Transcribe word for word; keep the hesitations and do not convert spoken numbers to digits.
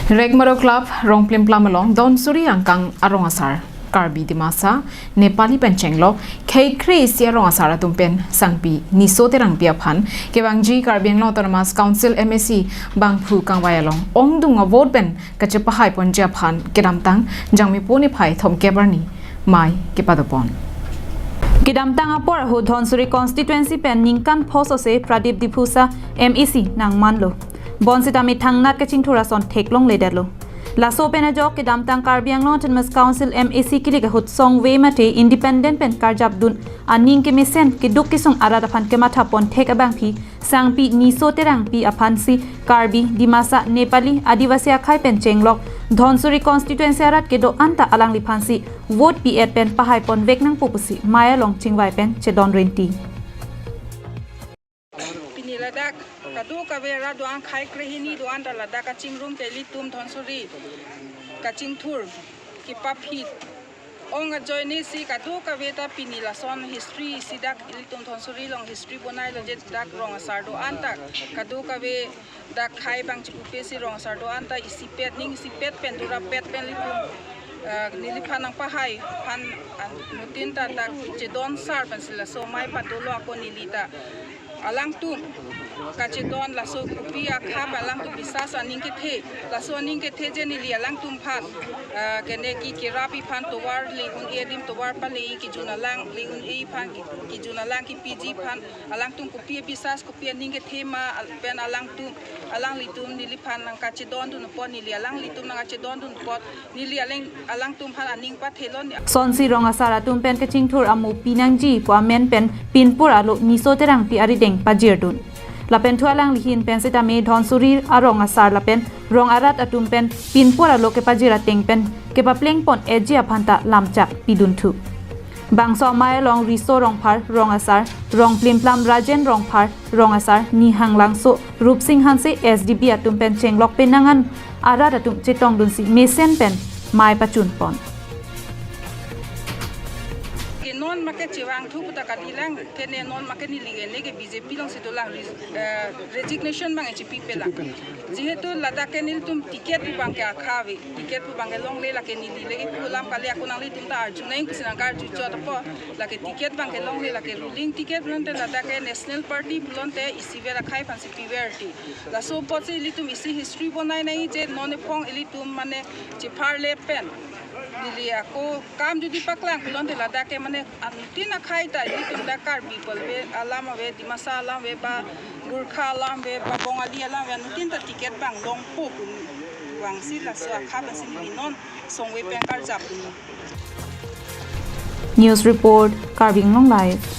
Rekmaro Club Rongplimplam along Dhonsuri angkang arong asar Karbi, Dimasa, Nepali pen chenglok khei kre isi arong asar atum pen sangpi Niso Terangpi aphan kevangji Karbi Anglong Autonomous Council M A C bangphu kangvai along ongdung avote pen kachepahai ponji aphan kedamtang Jangmipo niphai thomkep arni mei kepadopon. Kedamtang apor ahut Dhonsuri constituency pen ningkan phos ose Pradip Diphusa M A C nangmanlo. Bonsitame thangnat kachingthur ason theklongledetlo. Laso pen ajok kedamtang Karbi Anglong Autonomous Council M A C kilik ahut songve mate independent pen karjapdun aning kemesen keduk kesung arat aphan kemathapon thek abangphi sangpi Niso Terangpi aphansi Karbi, Dimasa, Nepali, Adivasi akhei pen chenglok Dhonsuri constituency arat kedo-an ta alangliphansi vote pi-et pen pahai ponvek nangpo pusi mei along chingvai pen chedon rinti. Pini ladak kadokave arat do-an, khei kre hini do-an ta ladak kachingrum te ilitum Dhonsuri kachingthur kepaphi ong ajoine si kadokave ta pini lason history isi dak ilitum Dhonsuri along history bonailo, je dak rong asar do-an ta kadokave dak khei bang chipupe si rong asar do-an ta isipet, ning isipet pen durapet pen ilitum, eh, neliphan nangpahai aphan, ah, nutin ta dak chedon sar pensi laso mei padolo ako neli ta alangtum kachedon laso kopi akhap alangtum bisas aning kethe, laso aning kethe je neli alangtum aphan, ah, kene ki kerap iphan tovar le-un-e adim tovar pale-i kejun alang le-un-e iphan ki-, kejun alang kepiji aphan alangtum kopi bisas kopi aning kethe ma al-, pen alangtum alanglitum neliphan nangkachedondun apot, neli alanglitum nangkachedondun apot neli alang alangtum aphan aning pathelon. Sonsi rong asar atum pen kachingthur amo pinangji pu amen pen pinpur alo Niso Terangpi arideng pajirdun. Lapen thu alangli ahin pen sitame Dhonsuri arong asar lapen rong arat atum pen pinpur alo kepajir ateng pen kepapleng pon-etji aphan ta lamchak pidunthu. Bangso amei along Riso Rongphar rong asar, Rongplimplam Rajen Rongphar rong asar, Nihang Langso, Rupsing Hanse, S D B atum pen chenglok penang an arat atum chetongdunsi mesen pen mei pachun pon. Ke non make chevangthu puta kalilang, kene non make neli kene ke B J P alongsi dolang, res-, eh, resignation bang chipipelang. Jehetu ladak ke nelitum ticket pu bang ke akha ave, ticket pu bang ke longle, lake neli lake pu alam kali, ako nanglitum ta arju nang pusi nangkarju chot apot, lake ticket bang ke longle, lake ruling ticket pulote ladak ke National Party pulote isiver akhei aphansi piver ti. Laso apotsi ilitum isi history bonai nangji je non ephong ilitum mane chepharle pen neli ako kam jodi paklang pulote ladak ke mane anuttin akhei ta ilitum dak Karbi Anglong ave, alam ave, Dimasa alam ave, ba Gorkha alam ave, ba Bongali alam ave, anuttin ta ticket bang longpo pu vangsi laso akhap si neli non songve pen karjap. News report, Karbi Anglong Live.